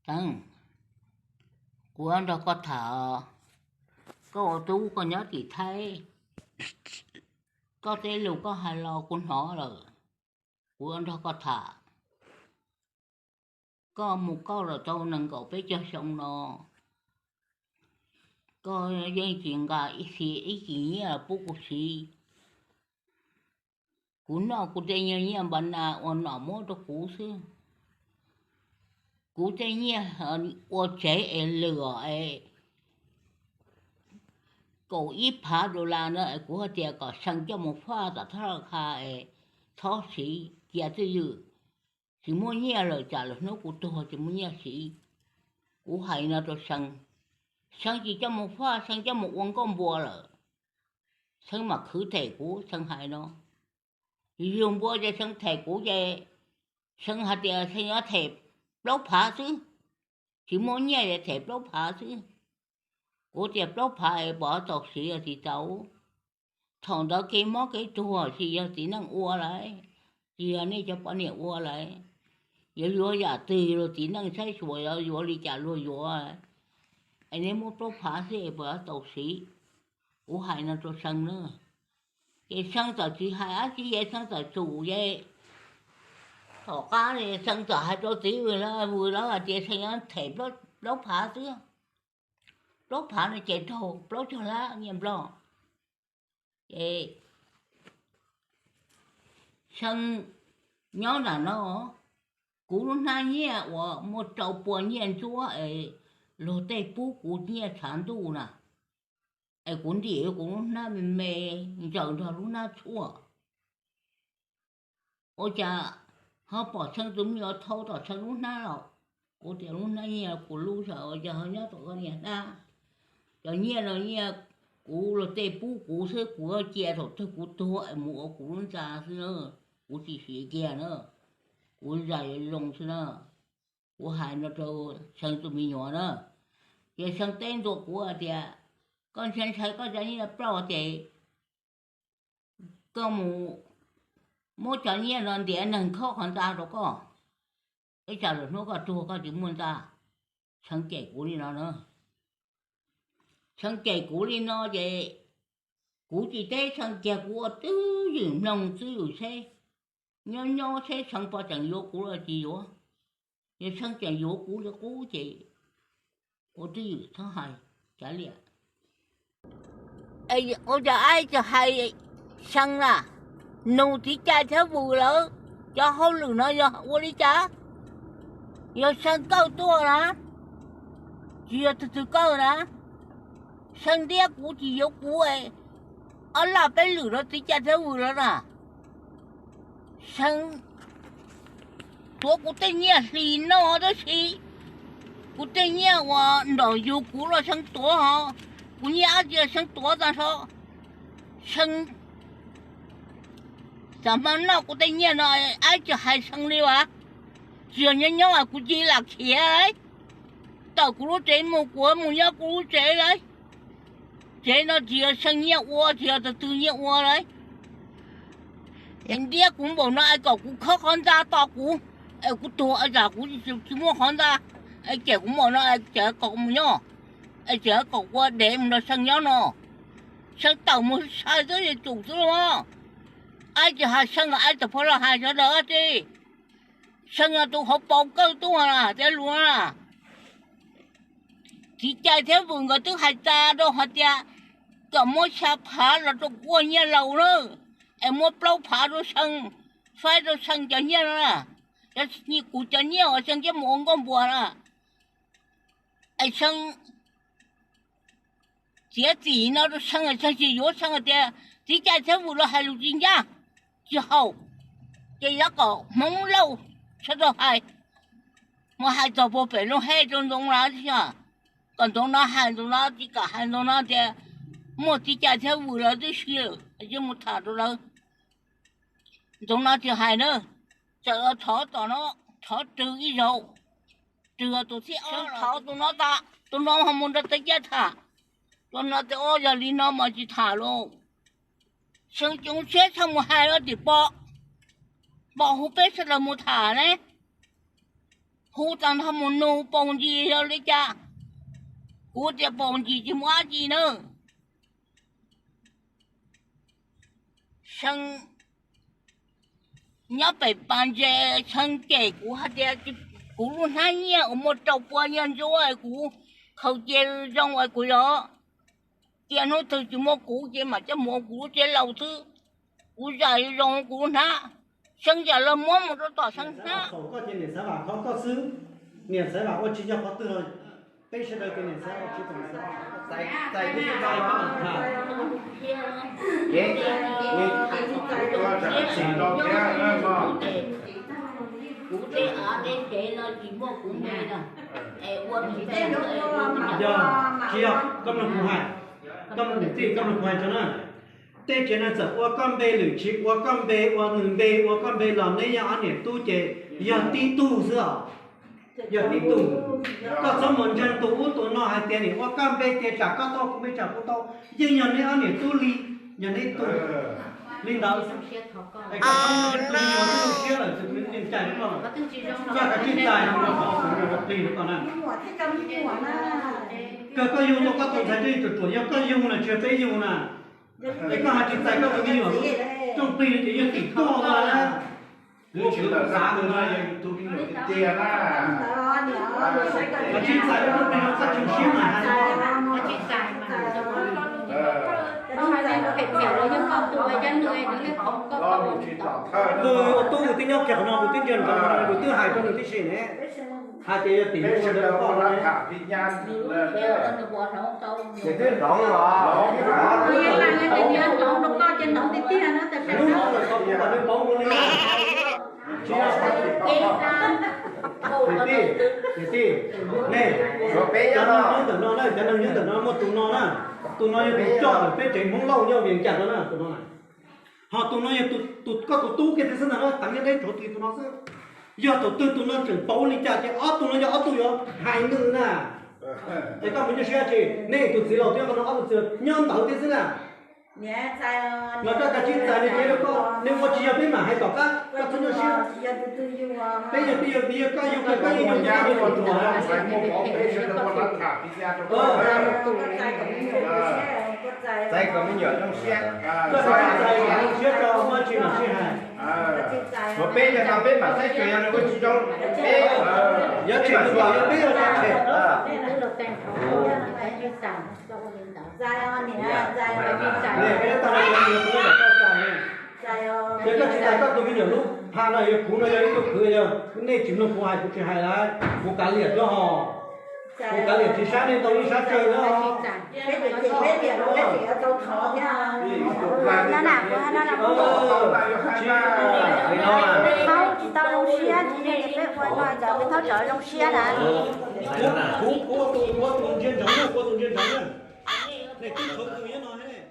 Teeb, kuv yuav nrog koj tham. Koj ua tub koj nyob tim Thaib, koj tej lus koj hais los kuv hnov lawm. Kuv yuav nrog koj tham. Koj mus koj los tau nees nkaum peb caug xyoo no, koj yeej tsis nqa ib txhis ib kis nyiaj los pub kuv siv. Kuv noj kuv tej nyiaj nyiaj npa nas uas nom muab rau kuv xwb. Kuv tej nyiaj ua tsev es lwm os es kaum ib phav dollar na es kuv hais tias kom See coj mus faj tom thab laj kha es txhob siv cia twj ywm, tsis muaj nyiaj lawm tsam lwm hnub kuv tuag tsis muaj nyiaj siv. Kuv hais no rau See, See tsis coj mus faj, See coj mus ua nkauj npua lawm, See mam khwv them kuv, See hais no. Yug npua ces See them kuv ces See hais tias See yuav them plaub phav xwb, tsis muaj nyiaj es them plaub phav xwb. Kuv tias plaub phav es pom tau siv los tsis tau. Thaum ntawd kev mob kev tuag tsis yog txiv neej ua lawm, tsis yog nej cov poj niam ua lawm. Yuav yuav yam twg los txiv neej saib xyuas yuav li cas luag yuav. Es nej muab plaub phav xwb es pom tau siv. Kuv hais no rau See na. Ces See txawm tsis hais dab tsi, See txawm tsum es tom qab See txawm hais rau txiv Vwm lawv, Vwm lawv hais tias See yuav them plaub phav xwb. Plaub phav no ces raug plaub caug lab nyiaj Nplog. Ces See nyob nram no, kuv lub hnab nyiaj uas muaj rau pua nyiaj ntsuab es luag tej pub kuv nyiaj tshav ntuj na, es kuv ntim kuv lub hnab me me ntsaws nrog lub hnab tshuaj. Ua cas ho pom See tus me nyuam thau tom See lub hnab los? Kuv tias lub hnab nyiaj kuv lub sav, ua cas ho nyob tom koj niag hnab? Cov nyiaj no nyiaj kuv luag tej pub kuv xwb, kuv cia thaum twg kuv tuag es mus ua kuv lub ntxa xwb na. Kuv tsis siv kiag na, kuv zais zoo xwb na. Kuv hais no rau See tus me nyuam na. Ces See teb ntua kuv hais tias, koj ntshai ntshai koj cov nyiaj ploj ces koj mus muab cov nyiaj no ntiav neeg khob qhov ntxa rau koj, ib tsam lwm hnub koj tuag koj tsis muaj ntxa. See cem kuv li no na. See cem kuv li no ces kuv tsis teb See, cia kuv ua twj ywm mloog twj ywm seb. Nyob nyob seb See puas tseem yuav kuv los tsis yuav. Yog See tseem yuav kuv li qub ces ua twj ywm txhob hais, cav liam. Ua cas aib tsis hais See na? Nug txiv cai thiab Vwm lawv, cov hauj lwm no yog ua li cas? Yog See kawj tuaj na, tsis yog tus twg kawj na. See ntiab kuv tsis yuav kuv, ob laj peb lwm rau txiv cai thiab Vwm lawv na. See tuav kuv tej nyiaj hlis noj tab sis kuv tej nyiaj uas nraum yug kuv los See tuav ho, kuv nyiaj dab tsi See tuav tag nrho. See txawm hmo noj kuv tej nyiaj no, aib tsis hais See li as. Tsis yog nyob nyob kuv cia li lam khiav, tawm kuv lub tsev mus, kuv mus nyob kuv lub tsev lawm. Tsev no tsis yog See nyiaj ua, tsis yog tus twg nyiaj ua lawm. Es ntiab kuv npaum no es kom kuv khob qhov ntxa tos kuv, es kuv tuag es tsam kuv tsis muaj qhov ntxa, es cem kuv npaum no es tseem kom kuv mus nyob, es tseem kom kuv ua dev mus nrog See nyob no. See tawm mus sai xwb es tsum xwb los. Aib tsis hais See, aib tawm pha los hais sawv daws dab tsi. See yog tus hauv paus kawj tuaj na, tias lus na. Txiv cai thiab Vwm nkawd twb hais tas rau hais tias kom muab xya phav los rau kuv ua nyiaj laus na, es muab plaub phav rau See, faib rau See cov nyiaj no na. Cov, kuv cov nyiaj uas See coj mus ua nkauj npua na. Es See txiav txim no rau See, See tsis yuav, See hais tias txiv cai thiab Vwm los hais lus tsis ncaj, tsis haum, ces yuav kom Hmoob Lauj sawv daws hais, mus hais txog puag pem Looj Hej rau Ntxoov Nav tib si, kom Ntxoov Nav hais, Ntxoov Nav tsis kam hais, Ntxoov Nav tias muaj txiv cai thiab Vwm lawv tib si, cia mus tham rau lawv. Ntxoov Nav tsis hais na, txawm thov tom no, thov Rwg ib zaug, Rwg tus thib ob thov tus no tas, tus no ho mus nrog txiv cai tham, tus no tias ua yog li no mas tsis tham lauj. See tsis zoo siab, See mus hais rau tim Pom, Pom hu peb sawv daws mus tham ne. Hu tag nrho mus nug paus ntsis yog li cas? Kuv tias paus ntsis tsis muaj dab tsi na. Xeev nyob pem pas ntses, Xeev cem kuv hais tias kuv lub hnab nyiaj uas muaj rau pua nyiaj ntsuab kuv khaws cia zoo es kuv yuav cia hnub twg tsis muaj kuv ces mam coj mus ua kuv lub tsev laus xwb. Kuv zam zoo kuv lub hnab, Xeev zam los muab mus rau tom Xeev hnab. Koj ces niam Xaiv Vam khov koj xwb, niam Xaiv Vam ua tsis yog qhov twg los peb sawv daws ces niam Xaiv Vam tsis tau Xaiv Vam. Kuv tej av tej tsev no tsis muaj kuv npe na. Yog, tsis yog, koj mloog kuv hais, koj mloog niam tij, koj mloog kuv hais tso na. Tej tsev no txawm ua koj npe lwm tsis ua koj npe, ua nws npe ua koj npe los neb yog ob niam tub ces yog tib tug xwb os. Yog tib tug. Koj txhob mus ntseeg tus ub tus no hais tias nim ua koj npe ces tsam koj tau kuv npe tsam kuv tau, yeej yog neb ob niam tub li, yog neb tug li ntawd xwb. Es koj txhob muab neb tug me nyuam tub siab lawm, tus me nyuam cai koj, koj kav tsij txais tus me nyuam qhov kuv yuav qhov plig rau koj na. Kawg koj yug tau koj tus ntxhais twb tsuam tsuam yog koj yug na, tsis yog peb yug na. Es koj hais tsis txais koj tus me nyuam, rooj plig no ces yog tim tuaj no na. Kuv tsis tau xav tus no, yog yus tus me nyuam tiag tiag na. Kav tsij txais koj rooj plig no, koj tseem siab mas hais. Tus ua tub tus twb nyob kiag qhov no, tus twb ntsia ntsoov, tus twb hais rau nws tib si ne. Hais tias yog tim no ntawd koj no. Ces twb hloov los. Hnub no los tau kuv kom nws pauv ua li. Tsis yog, niam tij, niam tij, nej, cov neeg nyob ntawm no na, cov neeg nyob ntawm no muaj tus no na, tus no yog tus coj ntawm peb tsev Hmoob Lauj nyob Vias Cas no na, tus no na. Ho tus no yog tus, koj tus tub kiag thiab xwb ntag na, teev nyob deb tsuav tus, tus no xwb. Yog thaum twg tus no tseem pauv li cas ces ob tug no yog ob tug yuav hais nws na. Es koj mus nyuaj siab tsi, nej tus txiv laus thiab qhov no ob tug txiv laus nyob ntawd thiab xwb na. Mas koj kav tsij txais nws cev rau koj, nws ua tsis yog peb mam hais tom qab, koj txhob nyuaj siab. Peb yog twj yog txiv, yog koj yug kiag koj yeej yug kiag koj tus ruam. Txais kom me nyuam zoo siab. Koj kav tsij txais kom zoo siab tso, muaj tsi mam sib hais. Kom peb yog no peb mam saib xyuas yog nws ua tsis zoo, peb, yog tseem mus tom yog peb ua tso tshem. Niam, koj yuav tau los yuav tus me nyuam lub pha no, yog kuv no yog ib tug kwv, yog nej tsis mloog kuv hais kuv tsis hais lawm, kuv kav liam thiab ho. Kuv kav liam tsis sab nej ntau ib sab tsawg na. Tsis, peb thaub tsis tau zoo siab, tsis yog tias peb ua no cas peb thaub tseem zoo siab na. Kuv, kuv, kuv ua tus ntsia ntsoov, kuv ua tus ntsia ntsoov na. Nej twb tshuav kws nyob no thiab ne.